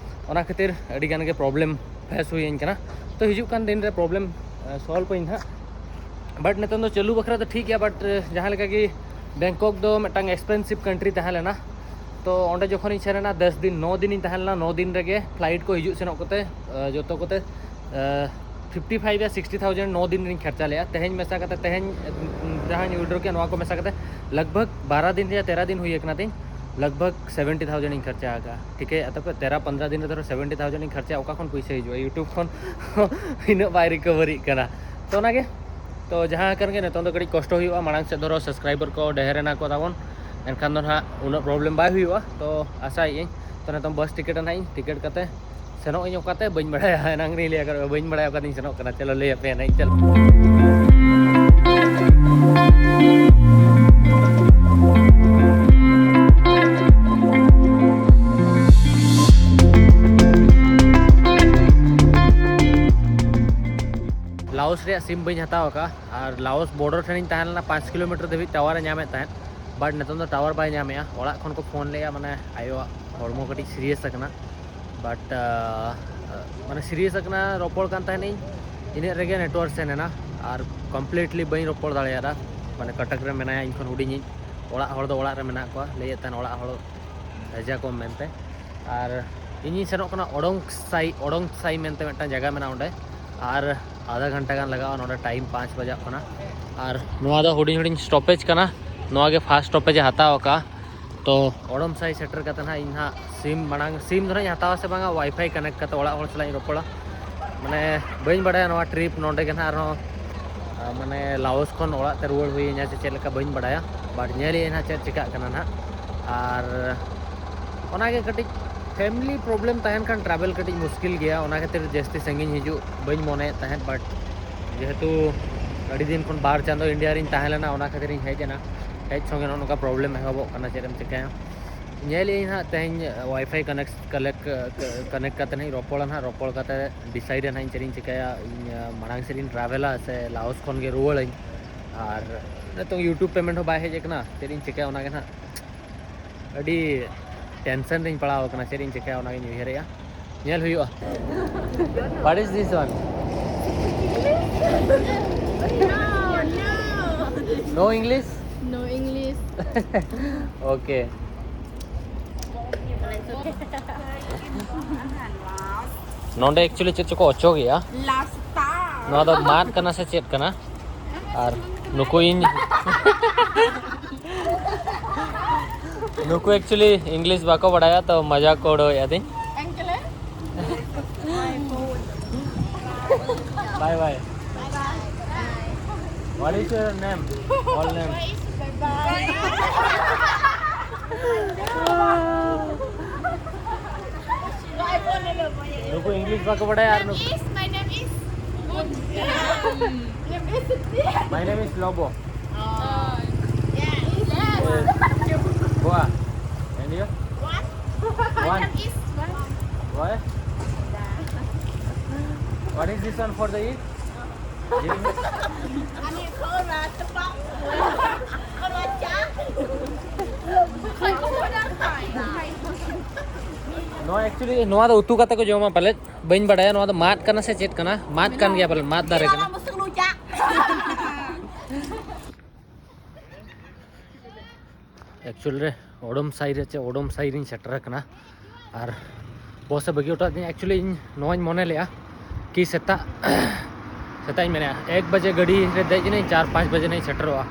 ᱚᱱᱟ ᱠᱷᱟᱹᱛᱤᱨ ᱟᱹᱰᱤ ᱜᱟᱱ ᱜᱮ ᱯᱨᱚᱵᱞᱮᱢ ᱯᱷᱮᱥ ᱦᱩᱭᱟᱹᱧ ᱠᱟᱱᱟ᱾ ᱛᱚ ᱦᱤᱡᱩᱜ ᱠᱟᱱ ᱫᱤᱱ ᱨᱮ ᱯᱨᱚᱵᱞᱮᱢ ᱥᱚᱞᱵᱷ ᱟᱹᱧ ᱦᱟᱸᱜ᱾ ᱵᱟᱴ ᱱᱤᱛᱚᱝ ᱫᱚ ᱪᱟᱹᱞᱩ ᱵᱟᱠᱷᱨᱟ ᱫᱚ ᱴᱷᱤᱠ ᱜᱮᱭᱟ, ᱵᱟᱴ ᱡᱟᱦᱟᱸ ᱞᱮᱠᱟ ᱜᱮ ᱵᱮᱝᱠᱚᱠ ᱫᱚ ᱢᱤᱫᱴᱟᱝ ᱮᱠᱥᱯᱮᱱᱥᱤᱵᱽ ᱠᱟᱱᱴᱨᱤ ᱛᱟᱦᱮᱸ ᱞᱮᱱᱟ᱾ ᱛᱚ ᱚᱸᱰᱮ ᱡᱚᱠᱷᱚᱱᱤᱧ ᱥᱮᱱ ᱮᱱᱟ, ᱫᱚᱥ ᱫᱤᱱ, ᱱᱚ ᱫᱤᱱᱤᱧ ᱛᱟᱦᱮᱸ ᱞᱮᱱᱟ, ᱱᱚ ᱫᱤᱱ ᱨᱮᱜᱮ ᱯᱷᱞᱟᱭᱤᱴ ᱠᱚ ᱦᱤᱡᱩᱜ ᱥᱮᱱᱚᱜ ᱠᱚᱛᱮ, ᱟᱸ, ᱡᱚᱛᱚ ᱠᱚᱛᱮ, ᱟᱸ, ᱯᱷᱤᱯᱴᱤ ᱯᱷᱟᱭᱤᱵᱷ ᱭᱟ ᱥᱤᱠᱥᱴᱤ ᱛᱷᱟᱣᱡᱮᱱᱰ ᱱᱚ ᱫᱤᱱ ᱨᱤᱧ ᱠᱷᱚᱨᱪᱟ ᱞᱮᱜᱼᱟ᱾ ᱛᱮᱦᱮᱧ ᱢᱮᱥᱟ ᱠᱟᱛᱮ, ᱛᱮᱦᱮᱧ, ᱩᱸ, ᱡᱟᱦᱟᱸᱧ ᱩᱭᱤᱰᱨᱚ ᱠᱮᱜᱼᱟ, ᱱᱚᱣᱟ ᱠᱚ ᱢᱮᱥᱟ ᱠᱟᱛᱮ ᱞᱟᱜᱽ ᱵᱷᱟᱜᱽ ᱵᱟᱨᱟ ᱫᱤᱱ ᱨᱮᱭᱟᱜ ᱛᱮᱨᱟ ᱫᱤᱱ ᱦᱩᱭ ᱟᱠᱟᱱᱟ ᱛᱤᱧ, ᱞᱟᱜᱽ ᱵᱷᱟᱜᱽ ᱥᱮᱵᱷᱮᱱᱴᱤ ᱛᱷᱟᱣᱡᱮᱱᱰ ᱤᱧ ᱠᱷᱚᱨᱪᱟ ᱟᱠᱟᱜᱼᱟ᱾ ᱴᱷᱤᱠ ᱜᱮᱭᱟ, ᱛᱟᱯᱚᱨᱮ ᱛᱮᱨᱟ ᱯᱚᱱᱫᱽᱨᱟ ᱫᱤᱱ ᱨᱮ ᱫᱷᱚᱨᱚ ᱥᱮᱵᱷᱮᱱᱴᱤ ᱛᱷᱟᱣᱡᱮᱱᱰ ᱤᱧ ᱠᱷᱚᱨᱪᱟ, ᱚᱠᱟ ᱠᱷᱚᱱ ᱯᱩᱭᱥᱟᱹ ᱦᱤᱡᱩᱜᱼᱟ? ᱤᱭᱩᱴᱩᱵᱽ ᱠᱷᱚᱱ ᱤᱱᱟᱹᱜ ᱵᱟᱭ ᱨᱤᱠᱚᱵᱷᱟᱨᱤᱜ ᱠᱟᱱᱟ᱾ ᱛᱚ ᱚᱱᱟᱜᱮ, ᱛᱚ ᱡᱟᱦᱟᱸ ᱠᱟᱱ ᱜᱮ, ᱱᱤᱛᱚᱝ ᱫᱚ ᱠᱟᱹᱴᱤᱡ ᱠᱚᱥᱴᱚ ᱦᱩᱭᱩᱜᱼᱟ, ᱢᱟᱲᱟᱝ ᱥᱮᱫ ᱫᱷᱚᱨᱚ ᱥᱟᱵᱥᱠᱨᱟᱭᱵᱟᱨ ᱠᱚ ᱰᱷᱮᱨ ᱮᱱᱟ ᱠᱚ ᱛᱟᱵᱚᱱ, ᱮᱱᱠᱷᱟᱱ ᱫᱚ ᱱᱟᱦᱟᱜ ᱩᱱᱟᱹᱜ ᱯᱨᱚᱵᱞᱮᱢ ᱵᱟᱭ ᱦᱩᱭᱩᱜᱼᱟ᱾ ᱛᱚ ᱟᱥᱟᱭᱮᱫ ᱟᱹᱧ, ᱛᱚ ᱱᱤᱛᱚᱝ ᱵᱟᱥ ᱴᱤᱠᱤᱴ ᱱᱟᱦᱟᱜ ᱤᱧ ᱴᱤᱠᱤᱴ ᱠᱟᱛᱮ ᱥᱮᱱᱚᱜ ᱟᱹᱧ ᱚᱠᱟᱛᱮ ᱵᱟᱹᱧ ᱵᱟᱲᱟᱭᱟ, ᱮᱱᱟᱝ ᱨᱤᱧ ᱞᱟᱹᱭ ᱟᱠᱟᱫ ᱯᱮ ᱵᱟᱹᱧ ᱵᱟᱲᱟᱭᱟ ᱚᱠᱟᱛᱤᱧ ᱥᱮᱱᱚᱜ ᱠᱟᱱᱟ᱾ ᱪᱚᱞᱚ ᱞᱟᱹᱭ ᱟᱯᱮᱭᱟ ᱱᱟᱦᱟᱜ ᱤᱧ, ᱪᱚᱞᱚ᱾ ᱞᱟᱣᱳᱥ ᱨᱮᱭᱟᱜ ᱥᱤᱢ ᱵᱟᱹᱧ ᱦᱟᱛᱟᱣ ᱟᱠᱟᱫᱼᱟ᱾ ᱟᱨ ᱞᱟᱣᱳᱥ ᱵᱚᱰᱟᱨ ᱴᱷᱮᱱᱤᱧ ᱛᱟᱦᱮᱸ ᱞᱮᱱᱟ, ᱯᱟᱸᱪ ᱠᱤᱞᱳᱢᱤᱴᱟᱨ ᱫᱷᱟᱹᱵᱤᱡ ᱴᱟᱣᱟᱨᱮ ᱧᱟᱢᱮᱫ ᱛᱟᱦᱮᱸᱫ, ᱵᱟᱴ ᱱᱤᱛᱚᱝ ᱫᱚ ᱴᱟᱣᱟᱨ ᱵᱟᱭ ᱧᱟᱢᱮᱫᱼᱟ᱾ ᱚᱲᱟᱜ ᱠᱷᱚᱱ ᱠᱚ ᱯᱷᱳᱱ ᱞᱮᱫᱼᱟ, ᱢᱟᱱᱮ ᱟᱭᱳᱣᱟᱜ ᱦᱚᱲᱢᱚ ᱠᱟᱹᱴᱤᱡ ᱥᱤᱨᱤᱭᱟᱥ ᱟᱠᱟᱱᱟ᱾ ᱵᱟᱴ ᱢᱟᱱᱮ ᱥᱤᱨᱤᱭᱟᱥ ᱟᱠᱟᱱᱟ, ᱨᱚᱯᱚᱲ ᱠᱟᱱ ᱛᱟᱦᱮᱱᱤᱧ, ᱤᱱᱟᱹᱜ ᱨᱮᱜᱮ ᱱᱮᱴᱣᱟᱨᱠ ᱥᱮᱱ ᱮᱱᱟ᱾ ᱟᱨ ᱠᱚᱢᱯᱞᱤᱴᱞᱤ ᱵᱟᱹᱧ ᱨᱚᱯᱚᱲ ᱫᱟᱲᱮᱭᱟᱫᱟ᱾ ᱢᱟᱱᱮ ᱠᱚᱴᱚᱠ ᱨᱮ ᱢᱮᱱᱟᱭᱟ, ᱤᱧ ᱠᱷᱚᱱ ᱦᱩᱰᱤᱧᱤᱡ᱾ ᱚᱲᱟᱜ ᱦᱚᱲ ᱫᱚ ᱚᱲᱟᱜ ᱨᱮ ᱢᱮᱱᱟᱜ ᱠᱚᱣᱟ, ᱞᱟᱹᱭᱮᱫ ᱛᱟᱦᱮᱱ ᱚᱲᱟᱜ ᱦᱚᱲ ᱵᱷᱮᱡᱟ ᱠᱚᱢ ᱢᱮᱱᱛᱮ᱾ ᱟᱨ ᱤᱧᱤᱧ ᱥᱮᱱᱚᱜ ᱠᱟᱱᱟ ᱚᱰᱚᱝ ᱥᱟᱭ, ᱚᱰᱚᱝ ᱥᱟᱭ ᱢᱮᱱᱛᱮ ᱢᱤᱫᱴᱟᱝ ᱡᱟᱭᱜᱟ ᱢᱮᱱᱟᱜᱼᱟ ᱚᱸᱰᱮ, ᱟᱨ ᱟᱫᱷᱟ ᱜᱷᱚᱱᱴᱟ ᱜᱟᱱ ᱞᱟᱜᱟᱜᱼᱟ᱾ ᱱᱚᱰᱮ ᱴᱟᱭᱤᱢ ᱯᱟᱸᱪ ᱵᱟᱡᱟᱜ ᱠᱟᱱᱟ᱾ ᱟᱨ ᱱᱚᱣᱟ ᱫᱚ ᱦᱩᱰᱤᱧ ᱦᱩᱰᱤᱧ ᱥᱴᱚᱯᱮᱡᱽ ᱠᱟᱱᱟ, ᱱᱚᱣᱟ ᱜᱮ ᱯᱷᱟᱥᱴ ᱥᱴᱚᱯᱮᱡᱽ ᱮ ᱦᱟᱛᱟᱣ ᱟᱠᱟᱫᱼᱟ᱾ ᱛᱚ ᱚᱰᱚᱝ ᱥᱟᱭ ᱥᱮᱴᱮᱨ ᱠᱟᱛᱮ ᱱᱟᱦᱟᱜ ᱤᱧ ᱱᱟᱦᱟᱜ ᱥᱤᱢ ᱢᱟᱲᱟᱝ, ᱥᱤᱢ ᱫᱚ ᱱᱟᱦᱟᱜ ᱤᱧ ᱦᱟᱛᱟᱣᱟ ᱥᱮ ᱵᱟᱝᱟ, ᱣᱟᱭᱯᱷᱟᱭ ᱠᱟᱱᱮᱠᱴ ᱠᱟᱛᱮ ᱚᱲᱟᱜ ᱦᱚᱲ ᱥᱟᱞᱟᱜ ᱤᱧ ᱨᱚᱯᱚᱲᱟ᱾ ᱢᱟᱱᱮ ᱵᱟᱹᱧ ᱵᱟᱲᱟᱭᱟ ᱱᱚᱣᱟ ᱴᱨᱤᱯ ᱱᱚᱰᱮ ᱜᱮ ᱱᱟᱦᱟᱜ ᱟᱨᱦᱚᱸ, ᱟ, ᱢᱟᱱᱮ ᱞᱟᱣᱳᱥ ᱠᱷᱚᱱ ᱚᱲᱟᱜ ᱛᱮ ᱨᱩᱣᱟᱹᱲ ᱦᱩᱭᱟᱹᱧᱟ ᱥᱮ ᱪᱮᱫ ᱞᱮᱠᱟ, ᱵᱟᱹᱧ ᱵᱟᱲᱟᱭᱟ᱾ ᱵᱟᱴ ᱧᱮᱞᱮᱫᱼᱟᱹᱧ ᱱᱟᱦᱟᱜ ᱪᱮᱫ ᱪᱤᱠᱟᱹᱜ ᱠᱟᱱᱟ ᱱᱟᱦᱟᱜ᱾ ᱟᱨ ᱚᱱᱟᱜᱮ ᱠᱟᱹᱴᱤᱡ ᱯᱷᱮᱢᱤᱞᱤ ᱯᱨᱚᱵᱞᱮᱢ ᱛᱟᱦᱮᱱ ᱠᱷᱟᱱ ᱴᱨᱟᱵᱷᱮᱞ ᱠᱟᱹᱴᱤᱡ ᱢᱩᱥᱠᱤᱞ ᱜᱮᱭᱟ, ᱚᱱᱟ ᱠᱷᱟᱹᱛᱤᱨ ᱡᱟᱹᱥᱛᱤ ᱥᱟᱺᱜᱤᱧ ᱦᱤᱡᱩᱜ ᱵᱟᱹᱧ ᱢᱚᱱᱮᱭᱮᱫ ᱛᱟᱦᱮᱸᱫ᱾ ᱵᱟᱴ ᱡᱮᱦᱮᱛᱩ ᱟᱹᱰᱤ ᱫᱤᱱ ᱠᱷᱚᱱ ᱵᱟᱨ ᱪᱟᱸᱫᱳ ᱤᱱᱰᱤᱭᱟ ᱨᱤᱧ ᱛᱟᱦᱮᱸ ᱞᱮᱱᱟ, ᱚᱱᱟ ᱠᱷᱟᱹᱛᱤᱨ ᱤᱧ ᱦᱮᱡ ᱮᱱᱟ᱾ ᱦᱮᱡ ᱥᱚᱸᱜᱮ ᱱᱚᱜᱼᱚ ᱱᱚᱝᱠᱟ ᱯᱨᱚᱵᱞᱮᱢ ᱮᱦᱚᱵᱚᱜ ᱠᱟᱱᱟ, ᱪᱮᱫ ᱮᱢ ᱪᱤᱠᱟᱹᱭᱟ᱾ ᱧᱮᱞᱮᱫ ᱟᱹᱧ ᱦᱟᱸᱜ ᱛᱮᱦᱮᱧ ᱣᱟᱭᱯᱷᱟᱭ ᱠᱟᱱᱮᱠᱴ ᱠᱟᱱᱮᱠᱴ ᱠᱟᱛᱮ ᱦᱟᱸᱜ ᱤᱧ ᱨᱚᱯᱚᱲᱟ ᱦᱟᱸᱜ, ᱨᱚᱯᱚᱲ ᱠᱟᱛᱮ ᱰᱤᱥᱟᱭᱤᱰ ᱟᱹᱧ ᱦᱟᱸᱜ ᱤᱧ ᱪᱮᱫ ᱤᱧ ᱪᱤᱠᱟᱹᱭᱟ, ᱤᱧ ᱢᱟᱲᱟᱝ ᱥᱮᱫ ᱤᱧ ᱴᱨᱟᱵᱷᱮᱞᱟ ᱥᱮ ᱞᱟᱣᱳᱥ ᱠᱷᱚᱱ ᱜᱮ ᱨᱩᱣᱟᱹᱲᱟᱹᱧ᱾ ᱟᱨ ᱱᱤᱛᱚᱝ ᱤᱭᱩᱴᱩᱵᱽ ᱯᱮᱢᱮᱱᱴ ᱦᱚᱸ ᱵᱟᱭ ᱦᱮᱡ ᱟᱠᱟᱱᱟ, ᱪᱮᱫ ᱤᱧ ᱪᱤᱠᱟᱹᱭᱟ ᱚᱱᱟᱜᱮ ᱦᱟᱸᱜ ᱟᱹᱰᱤ ᱴᱮᱱᱥᱮᱱ ᱨᱤᱧ ᱯᱟᱲᱟᱣ ᱟᱠᱟᱱᱟ, ᱪᱮᱫ ᱤᱧ ᱪᱤᱠᱟᱹᱭᱟ ᱚᱱᱟᱜᱤᱧ ᱩᱭᱦᱟᱹᱨᱮᱜᱼᱟ᱾ ᱧᱮᱞ ᱦᱩᱭᱩᱜᱼᱟ᱾ What is this one? No, no. No English? No English. Okay. ᱱᱚᱰᱮ actually ᱪᱮᱫ ᱪᱚᱠᱚ ᱚᱪᱚᱜᱮᱜᱼᱟ᱾ ᱞᱟᱥᱴᱟ᱾ ᱱᱚᱣᱟ ᱫᱚ ᱢᱟᱫ ᱠᱟᱱᱟ ᱥᱮ ᱪᱮᱫ ᱠᱟᱱᱟ? ᱟᱨ ᱱᱩᱠᱩ ᱤᱧ ᱱᱩᱠᱩ actually English ᱵᱟᱠᱚ ᱵᱟᱲᱟᱭᱟ, ᱛᱚ ᱢᱟᱡᱟᱠ ᱠᱚ ᱩᱰᱟᱹᱣᱮᱫᱼᱟ ᱫᱤᱧ᱾ ᱵᱟᱭ ᱵᱟᱭ᱾ What is your name? All name. ᱱᱩᱠᱩ English ᱵᱟᱠᱚ ᱵᱟᱲᱟᱭᱟ ᱟᱨ ᱱᱩᱠᱩ is, my name is. My name is Lobo. Oh. Yes. Boa. And you? One. One. My name is one. What? What is this one for the eat? ᱟᱨ ᱱᱤᱭᱟᱹ ᱠᱷᱚᱱ ᱚᱱᱟ ᱪᱟᱯᱟᱫ᱾ ᱚᱱᱟ ᱪᱟ᱾ ᱱᱚᱣᱟ actually ᱱᱚᱣᱟ ᱫᱚ ᱩᱛᱩ ᱠᱟᱛᱮ ᱠᱚ ᱡᱚᱢᱟ ᱯᱟᱞᱮᱫ, ᱵᱟᱹᱧ ᱵᱟᱰᱟᱭᱟ ᱱᱚᱣᱟ ᱫᱚ ᱢᱟᱫ ᱠᱟᱱᱟ ᱥᱮ ᱪᱮᱫ ᱠᱟᱱᱟ, ᱢᱟᱫ ᱠᱟᱱ ᱜᱮᱭᱟ ᱯᱟᱞᱮᱫ, ᱢᱟᱫ ᱫᱟᱨᱮ ᱠᱟᱱᱟ᱾ ᱚᱱᱟ ᱢᱩᱥᱩᱠ ᱞᱩ ᱪᱟ᱾ Actually ᱨᱮ ᱚᱰᱚᱢ ᱥᱟᱭ ᱨᱮ ᱪᱮ ᱚᱰᱚᱢ ᱥᱟᱭ ᱨᱤᱧ ᱥᱮᱴᱮᱨ ᱟᱠᱟᱱᱟ᱾ ᱟᱨ ᱵᱚᱥ ᱮ ᱵᱟᱹᱜᱤ ᱦᱚᱴᱚ ᱟᱹᱫᱤᱧᱟ᱾ Actually ᱤᱧ ᱱᱚᱣᱟᱧ ᱢᱚᱱᱮ ᱞᱮᱜᱼᱟ ᱠᱤ ᱥᱮᱛᱟᱜ ᱥᱮᱛᱟᱜ ᱤᱧ ᱢᱮᱱᱮᱜᱼᱟ ᱮᱠ ᱵᱟᱡᱮ ᱜᱟᱹᱰᱤ ᱨᱮ ᱫᱮᱡ ᱮᱱᱟᱹᱧ, ᱪᱟᱨ ᱯᱟᱸᱪ ᱵᱟᱡᱮ ᱱᱟᱜ ᱤᱧ ᱥᱮᱴᱮᱨᱚᱜᱼᱟ᱾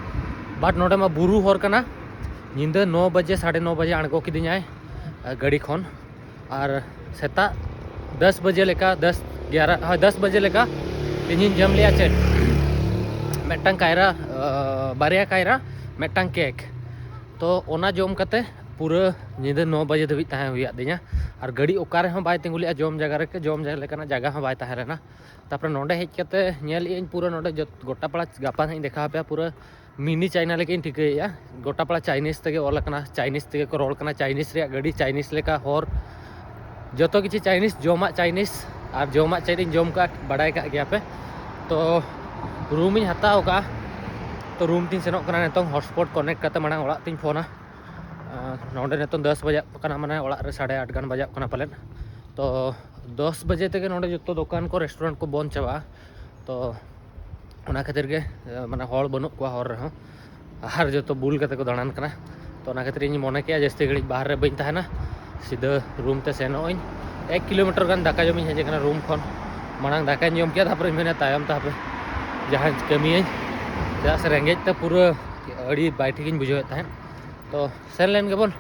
But ᱱᱚᱰᱮ ᱢᱟ ᱵᱩᱨᱩ ᱦᱚᱨ ᱠᱟᱱᱟ, ᱧᱤᱫᱟᱹ ᱱᱚ ᱵᱟᱡᱮ ᱥᱟᱲᱮ ᱱᱚ ᱵᱟᱡᱮ ᱟᱬᱜᱚ ᱠᱤᱫᱤᱧᱟᱭ ᱜᱟᱹᱰᱤ ᱠᱷᱚᱱ᱾ ᱟᱨ ᱥᱮᱛᱟᱜ ᱫᱚᱥ ᱵᱟᱡᱮ ᱞᱮᱠᱟ, ᱫᱚᱥ ᱜᱮᱭᱟᱨᱟ, ᱦᱳᱭ, ᱫᱚᱥ ᱵᱟᱡᱮ ᱞᱮᱠᱟ ᱤᱧᱤᱧ ᱡᱚᱢ ᱞᱮᱜᱼᱟ ᱪᱮᱫ, ᱢᱤᱫᱴᱟᱝ ᱠᱟᱭᱨᱟ, ᱵᱟᱨᱭᱟ ᱠᱟᱭᱨᱟ, ᱢᱤᱫᱴᱟᱝ ᱠᱮᱠ᱾ ᱛᱚ ᱚᱱᱟ ᱡᱚᱢ ᱠᱟᱛᱮ ᱯᱩᱨᱟᱹ ᱧᱤᱫᱟᱹ ᱱᱚ ᱵᱟᱡᱮ ᱫᱷᱟᱹᱵᱤᱡ ᱛᱟᱦᱮᱸ ᱦᱩᱭᱟᱫ ᱞᱤᱧᱟ᱾ ᱟᱨ ᱜᱟᱹᱰᱤ ᱚᱠᱟ ᱨᱮᱦᱚᱸ ᱵᱟᱭ ᱛᱤᱸᱜᱩ ᱞᱮᱜᱼᱟ, ᱡᱚᱢ ᱡᱟᱭᱜᱟ ᱨᱮ, ᱡᱚᱢ ᱡᱟᱭᱜᱟ ᱞᱮᱠᱟᱱᱟᱜ ᱡᱟᱭᱜᱟ ᱦᱚᱸ ᱵᱟᱭ ᱛᱟᱦᱮᱸ ᱞᱮᱱᱟ᱾ ᱛᱟᱨᱯᱚᱨᱮ ᱱᱚᱸᱰᱮ ᱦᱮᱡ ᱠᱟᱛᱮ ᱧᱮᱞ ᱮᱜᱼᱟᱹᱧ ᱯᱩᱨᱟᱹ ᱱᱚᱸᱰᱮ ᱡᱚᱛ-, ᱜᱚᱴᱟ ᱯᱟᱲᱟ ᱜᱟᱯᱟ ᱦᱟᱸᱜ ᱤᱧ ᱫᱮᱠᱷᱟᱣ ᱟᱯᱮᱭᱟ ᱯᱩᱨᱟᱹ ᱢᱤᱱᱤ ᱪᱟᱭᱱᱟ ᱞᱮᱠᱟᱧ ᱴᱷᱤᱠᱟᱹᱭᱮᱫᱼᱟ᱾ ᱜᱚᱴᱟ ᱯᱟᱲᱟ ᱪᱟᱭᱱᱤᱡᱽ ᱛᱮᱜᱮ ᱚᱞ ᱟᱠᱟᱱᱟ, ᱪᱟᱭᱱᱤᱡᱽ ᱛᱮᱜᱮ ᱠᱚ ᱨᱚᱲ ᱠᱟᱱᱟ, ᱪᱟᱭᱱᱤᱡᱽ ᱨᱮᱭᱟᱜ ᱜᱟᱹᱰᱤ, ᱪᱟᱭᱱᱤᱡᱽ ᱞᱮᱠᱟ ᱦᱚᱨ, ᱡᱚᱛᱚ ᱠᱤᱪᱷᱩ ᱪᱟᱭᱱᱤᱡᱽ, ᱡᱚᱢᱟᱜ ᱪᱟᱭᱱᱤᱡᱽ᱾ ᱟᱨ ᱡᱚᱢᱟᱜ ᱪᱮᱫ ᱤᱧ ᱡᱚᱢ ᱠᱟᱜᱼᱟ ᱵᱟᱲᱟᱭ ᱠᱟᱜ ᱜᱮᱭᱟ ᱯᱮ᱾ ᱛᱚ ᱨᱩᱢ ᱤᱧ ᱦᱟᱛᱟᱣ ᱠᱟᱜᱼᱟ, ᱛᱚ ᱨᱩᱢ ᱛᱤᱧ ᱥᱮᱱᱚᱜ ᱠᱟᱱᱟ ᱱᱤᱛᱚᱝ, ᱦᱚᱴᱥᱯᱚᱴ ᱠᱚᱱᱮᱠᱴ ᱠᱟᱛᱮ ᱢᱟᱲᱟᱝ ᱚᱲᱟᱜ ᱛᱤᱧ ᱯᱷᱳᱱᱟ᱾ ᱟᱨ ᱱᱚᱸᱰᱮ ᱱᱤᱛᱚᱝ ᱫᱚᱥ ᱵᱟᱡᱟᱜ ᱠᱟᱱᱟ, ᱢᱟᱱᱮ ᱚᱲᱟᱜ ᱨᱮ ᱥᱟᱲᱮ ᱟᱴ ᱜᱟᱱ ᱵᱟᱡᱟᱜ ᱠᱟᱱᱟ ᱯᱟᱞᱮᱫ᱾ ᱛᱚ ᱫᱚᱥ ᱵᱟᱡᱮ ᱛᱮᱜᱮ ᱱᱚᱸᱰᱮ ᱡᱚᱛᱚ ᱫᱚᱠᱟᱱ ᱠᱚ, ᱨᱮᱥᱴᱩᱨᱮᱱᱴ ᱠᱚ ᱵᱚᱱᱫ ᱪᱟᱵᱟᱜᱼᱟ᱾ ᱛᱚ ᱚᱱᱟ ᱠᱷᱟᱹᱛᱤᱨ ᱜᱮ, ᱮ, ᱢᱟᱱᱮ ᱦᱚᱲ ᱵᱟᱹᱱᱩᱜ ᱠᱚᱣᱟ ᱦᱚᱨ ᱨᱮᱦᱚᱸ, ᱟᱨ ᱡᱚᱛᱚ ᱵᱩᱞ ᱠᱟᱛᱮ ᱠᱚ ᱫᱟᱬᱟᱱ ᱠᱟᱱᱟ᱾ ᱛᱚ ᱚᱱᱟ ᱠᱷᱟᱹᱛᱤᱨ ᱤᱧ ᱢᱚᱱᱮ ᱠᱮᱜᱼᱟ ᱡᱟᱹᱥᱛᱤ ᱜᱷᱟᱹᱲᱤᱡ ᱵᱟᱦᱨᱮ ᱨᱮ ᱵᱟᱹᱧ ᱛᱟᱦᱮᱱᱟ, ᱥᱤᱫᱷᱟᱹ ᱨᱩᱢ ᱛᱮ ᱥᱮᱱᱚᱜ ᱟᱹᱧ᱾ ᱮᱠ ᱠᱤᱞᱳᱢᱤᱴᱟᱨ ᱜᱟᱱ ᱫᱟᱠᱟ ᱡᱚᱢᱤᱧ ᱦᱮᱡ ᱟᱠᱟᱱᱟ ᱨᱩᱢ ᱠᱷᱚᱱ᱾ ᱢᱟᱲᱟᱝ ᱫᱟᱠᱟᱧ ᱡᱚᱢ ᱠᱮᱜᱼᱟ, ᱛᱟᱨᱯᱚᱨᱮᱧ ᱢᱮᱱᱟ ᱛᱟᱭᱚᱢ ᱛᱮ ᱦᱟᱯᱮ ᱡᱟᱦᱟᱸ ᱠᱟᱹᱢᱤᱭᱟᱹᱧ, ᱪᱮᱫᱟᱜ ᱥᱮ ᱨᱮᱸᱜᱮᱡ ᱛᱮ ᱯᱩᱨᱟᱹ ᱟᱹᱰᱤ ᱵᱟᱭ ᱴᱷᱤᱠᱤᱧ ᱵᱩᱡᱷᱟᱹᱣᱮᱫ ᱛᱟᱦᱮᱸᱫ᱾ ᱛᱚ ᱥᱮᱱ ᱞᱮᱱ ᱜᱮᱵᱚᱱ᱾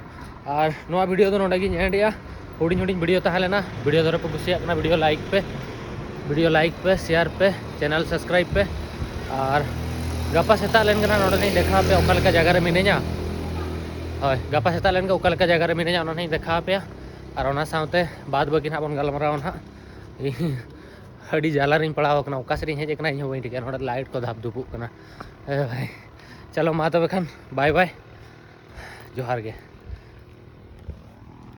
ᱟᱨ ᱱᱚᱣᱟ ᱵᱷᱤᱰᱤᱭᱳ ᱫᱚ ᱱᱚᱰᱮ ᱜᱤᱧ ᱮᱱᱰ ᱮᱜᱼᱟ᱾ ᱦᱩᱰᱤᱧ ᱦᱩᱰᱤᱧ ᱵᱷᱤᱰᱤᱭᱳ ᱛᱟᱦᱮᱸ ᱞᱮᱱᱟ᱾ ᱵᱷᱤᱰᱤᱭᱳ ᱫᱷᱚᱨᱮ ᱯᱮ ᱠᱩᱥᱤᱭᱟᱜ ᱠᱟᱱᱟ, ᱵᱷᱤᱰᱤᱭᱳ ᱞᱟᱭᱤᱠ ᱯᱮ, ᱵᱷᱤᱰᱤᱭᱳ ᱞᱟᱭᱤᱠ ᱯᱮ, ᱥᱮᱭᱟᱨ ᱯᱮ, ᱪᱮᱱᱮᱞ ᱥᱟᱵᱥᱠᱨᱟᱭᱤᱵ ᱯᱮ᱾ ᱟᱨ ᱜᱟᱯᱟ ᱥᱮᱛᱟᱜ ᱞᱮᱱ ᱜᱮ ᱱᱟᱜ ᱱᱚᱰᱮ ᱞᱤᱧ ᱫᱮᱠᱷᱟᱣ ᱟᱯᱮᱭᱟ ᱚᱠᱟ ᱞᱮᱠᱟ ᱡᱟᱭᱜᱟ ᱨᱮ ᱢᱤᱱᱟᱹᱧᱟ᱾ ᱦᱳᱭ, ᱜᱟᱯᱟ ᱥᱮᱛᱟᱜ ᱞᱮᱱ ᱜᱮ ᱚᱠᱟ ᱞᱮᱠᱟ ᱡᱟᱭᱜᱟ ᱨᱮ ᱢᱤᱱᱟᱹᱧᱟ ᱚᱱᱟ ᱞᱤᱧ ᱫᱮᱠᱷᱟᱣ ᱟᱯᱮᱭᱟ᱾ ᱟᱨ ᱚᱱᱟ ᱥᱟᱶᱛᱮ ᱵᱟᱫ ᱵᱟᱹᱠᱤ ᱱᱟᱜ ᱵᱚᱱ ᱜᱟᱞᱢᱟᱨᱟᱣᱟ ᱱᱟᱜ᱾ ᱟᱹᱰᱤ ᱡᱟᱞᱟ ᱨᱤᱧ ᱯᱟᱲᱟᱣ ᱟᱠᱟᱱᱟ, ᱚᱠᱟ ᱥᱮᱫ ᱤᱧ ᱦᱮᱡ ᱟᱠᱟᱱᱟ ᱤᱧ ᱦᱚᱸ ᱵᱟᱹᱧ ᱴᱷᱤᱠᱟᱹᱭᱟ᱾ ᱱᱚᱰᱮ ᱞᱟᱭᱤᱴ ᱠᱚ ᱫᱷᱟᱯ ᱫᱷᱩᱯᱩᱜ ᱠᱟᱱᱟ᱾ ᱮ ᱵᱷᱟᱭ, ᱪᱚᱞᱚ ᱢᱟ ᱛᱚᱵᱮ ᱠᱷᱟᱱ ᱵᱟᱭ ᱵᱟᱭ, ᱡᱚᱦᱟᱨ ᱜᱮ᱾